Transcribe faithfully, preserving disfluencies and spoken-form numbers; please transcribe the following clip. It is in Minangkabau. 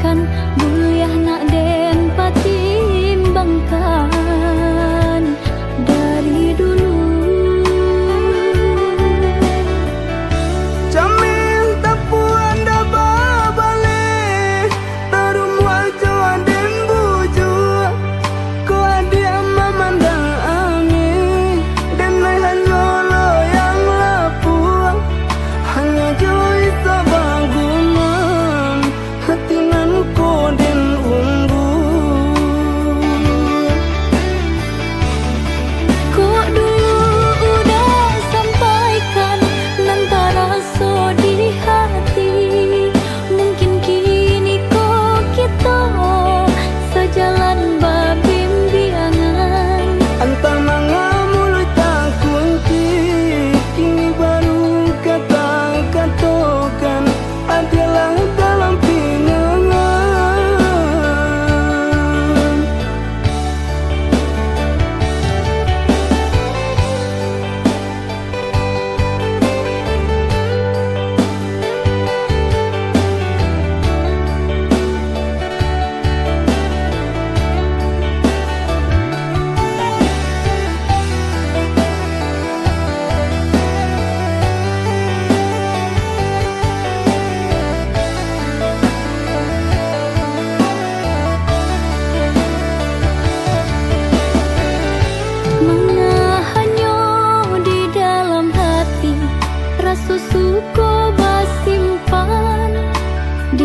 Kan buliah nak den patimbangkan dari dulu. Cameh tapuan dah babaleh, tarumuah jo aden bujua. Ko adiak mamandang angin, den ai hanyo loyang lapuak, hanyo jo isok bagumam, hati nan ko den umbua. Kok dulu udah sampaikan nan taraso di hati, mungkin kini ko kito sajalan babimbiangan. Antah manga muluik takunci, kini baru ka takatokan, adiak lah dalam pinangan. Manga hanyo di dalam hati, raso suko basimpan. Di